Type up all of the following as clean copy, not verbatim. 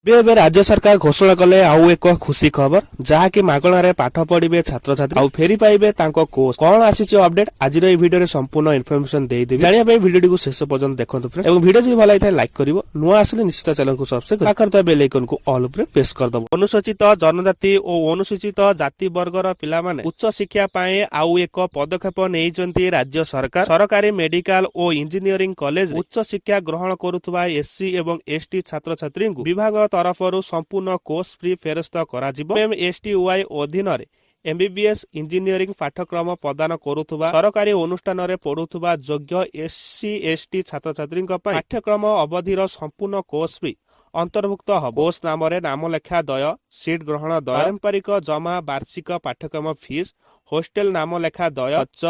ଏବେ ଏବେ ରାଜ୍ୟ ସରକାର ଘୋଷଣା କଲେ ଆଉ ଏକ ଖୁସି ଖବର, ଯାହାକି ମାଗଣାରେ ପାଠ ପଢିବେ ଛାତ୍ରଛାତ୍ରୀ ଆଉ ଫେରି ପାଇବେ ତାଙ୍କ କୋର୍ସ। କଣ ଆସିଛି ଅପଡେଟ୍, ଆଜିର ଏହି ଭିଡିଓରେ ସମ୍ପୂର୍ଣ୍ଣ ଇନଫର୍ମେସନ ଦେଇଦେବି। ଜାଣିବା ପାଇଁ ଭିଡିଓଟିକୁ ଶେଷ ପର୍ଯ୍ୟନ୍ତ ଦେଖନ୍ତୁ friend। ଏବଂ ଭିଡିଓ ଯଦି ଭଲ ଲାଗିଥାଏ, ଲାଇକ୍ କରିବ। ନୂଆ ଆସିଲେ ନିଶ୍ଚିତ ଚ୍ୟାନେଲକୁ ସବସ୍କ୍ରାଇବ, ପାଖରେ ଥିବା ବେଲ୍ ଆଇକନକୁ ଅଲ୍ ଉପରେ ପ୍ରେସ୍ କରିଦବ। ଅନୁସୂଚିତ ଜନଜାତି ଓ ଅନୁସୂଚିତ ଜାତି ବର୍ଗର ପିଲାମାନେ ଉଚ୍ଚ ଶିକ୍ଷା ପାଇଁ ଆଉ ଏକ ପଦକ୍ଷେପ ନେଇଛନ୍ତି ରାଜ୍ୟ ସରକାର। ସରକାରୀ ମେଡିକାଲ ଓ ଇଞ୍ଜିନିୟରିଂ କଲେଜ ଉଚ୍ଚ ଶିକ୍ଷା ଗ୍ରହଣ କରୁଥିବା ଏସସି ଏବଂ ଏସଟି ଛାତ୍ରଛାତ୍ରୀଙ୍କୁ ବିଭାଗ ତରଫରୁ ସମ୍ପୂର୍ଣ୍ଣ କୋର୍ସ ଫି ଫେରସ୍ତ କରାଯିବ। ଏସଟିୱାଇ ଅଧୀନରେ ଏମବିବିଏସ୍, ଇଞ୍ଜିନିୟରିଂ ପାଠ୍ୟକ୍ରମ ପ୍ରଦାନ କରୁଥିବା ସରକାରୀ ଅନୁଷ୍ଠାନରେ ପଢୁଥିବା ଯୋଗ୍ୟ ଏସସି, ଏସଟି ଛାତ୍ରଛାତ୍ରୀଙ୍କ ପାଇଁ ପାଠ୍ୟକ୍ରମ ଅବଧିର ସମ୍ପୂର୍ଣ୍ଣ କୋର୍ସ ଫି ଅନ୍ତର୍ଭୁକ୍ତ ହେବ। କୋର୍ସ ନାମରେ ନାମଲେଖା ଦେୟ, ସିଟ୍ ଗ୍ରହଣ ଦେୟ, ପାରମ୍ପରିକ ଜମା, ବାର୍ଷିକ ପାଠ୍ୟକ୍ରମ ଫିସ୍, ହୋଷ୍ଟେଲ ନାମଲେଖା ଦେୟ ଖର୍ଚ୍ଚ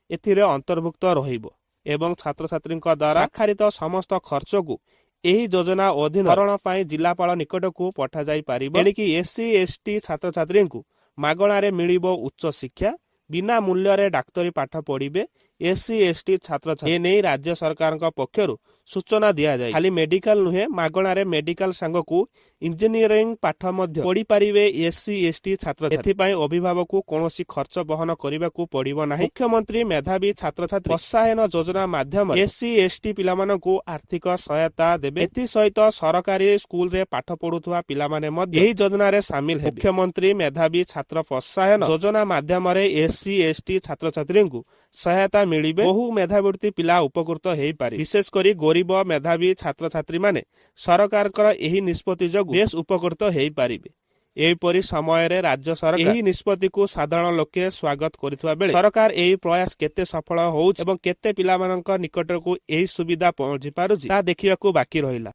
ଏଥିରେ ଅନ୍ତର୍ଭୁକ୍ତ ରହିବ ଏବଂ ଛାତ୍ରଛାତ୍ରୀଙ୍କ ଦ୍ୱାରା ସ୍ୱାକ୍ଷରିତ ସମସ୍ତ ଖର୍ଚ୍ଚକୁ ଏହି ଯୋଜନା ଅଧୀନ ଭରଣ ପାଇଁ ଜିଲ୍ଲାପାଳ ନିକଟକୁ ପଠାଯାଇ ପାରିବ। ଏଣିକି ଏସସି, ଏସଟି ଛାତ୍ରଛାତ୍ରୀଙ୍କୁ ମାଗଣାରେ ମିଳିବ ଉଚ୍ଚ ଶିକ୍ଷା। ବିନା ମୂଲ୍ୟରେ ଡାକ୍ତରୀ ପାଠ ପଢିବେ ଏସସି, ଏସଟି ଛାତ୍ରଛାତ୍ରୀ। ଏ ନେଇ ରାଜ୍ୟ ସରକାରଙ୍କ ପକ୍ଷରୁ ସୂଚନା ଦିଆଯାଏ। ଖାଲି ମେଡିକାଲ ନୁହେଁ, ମାଗଣାରେ ମେଡିକାଲ ସାଙ୍ଗକୁ ଇଞ୍ଜିନିୟରିଂ ପାଠ ମଧ୍ୟ ପଢିପାରିବେ ଏସସି, ଏସଟି ଛାତ୍ର। ଏଥିପାଇଁ ଅଭିଭାବକକୁ କୌଣସି ଖର୍ଚ୍ଚ ବହନ କରିବାକୁ ପଡିବ ନାହିଁ। ମୁଖ୍ୟମନ୍ତ୍ରୀ ମେଧାବୀ ଛାତ୍ରଛାତ୍ରୀ ପ୍ରୋତ୍ସାହନ ଯୋଜନା ମାଧ୍ୟମରେ ଏସସି, ଏସଟି ପିଲାମାନଙ୍କୁ ଆର୍ଥିକ ସହାୟତା ଦେବେ। ଏଥିସହିତ ସରକାରୀ ସ୍କୁଲରେ ପାଠ ପଢୁଥିବା ପିଲାମାନେ ମଧ୍ୟ ଏହି ଯୋଜନାରେ ସାମିଲ ହେବେ। ମୁଖ୍ୟମନ୍ତ୍ରୀ ମେଧାବୀ ଛାତ୍ର ପ୍ରୋତ୍ସାହନ ଯୋଜନା ମାଧ୍ୟମରେ ଏସସି, ଏସଟି ଛାତ୍ରଛାତ୍ରୀଙ୍କୁ ସହାୟତା ମିଳିବେ। ବହୁ ମେଧାବୃତ୍ତି ପିଲା ଉପକୃତ ହେଇପାରିବେ। ବିଶେଷ କରି ଗରିବ ମେଧାବୀ ଛାତ୍ରଛାତ୍ରୀମାନେ ସରକାରଙ୍କର ଏହି ନିଷ୍ପତ୍ତି ଯୋଗୁଁ ବେଶ ଉପକୃତ ହେଇପାରିବେ। ଏହିପରି ସମୟରେ ରାଜ୍ୟ ସରକାର ଏହି ନିଷ୍ପତ୍ତିକୁ ସାଧାରଣ ଲୋକେ ସ୍ୱାଗତ କରିଥିବା ବେଳେ ସରକାର ଏହି ପ୍ରୟାସ କେତେ ସଫଳ ହେଉଛି ଏବଂ କେତେ ପିଲାମାନଙ୍କ ନିକଟକୁ ଏହି ସୁବିଧା ପହଞ୍ଚି ପାରୁଛି, ତାହା ଦେଖିବାକୁ ବାକି ରହିଲା।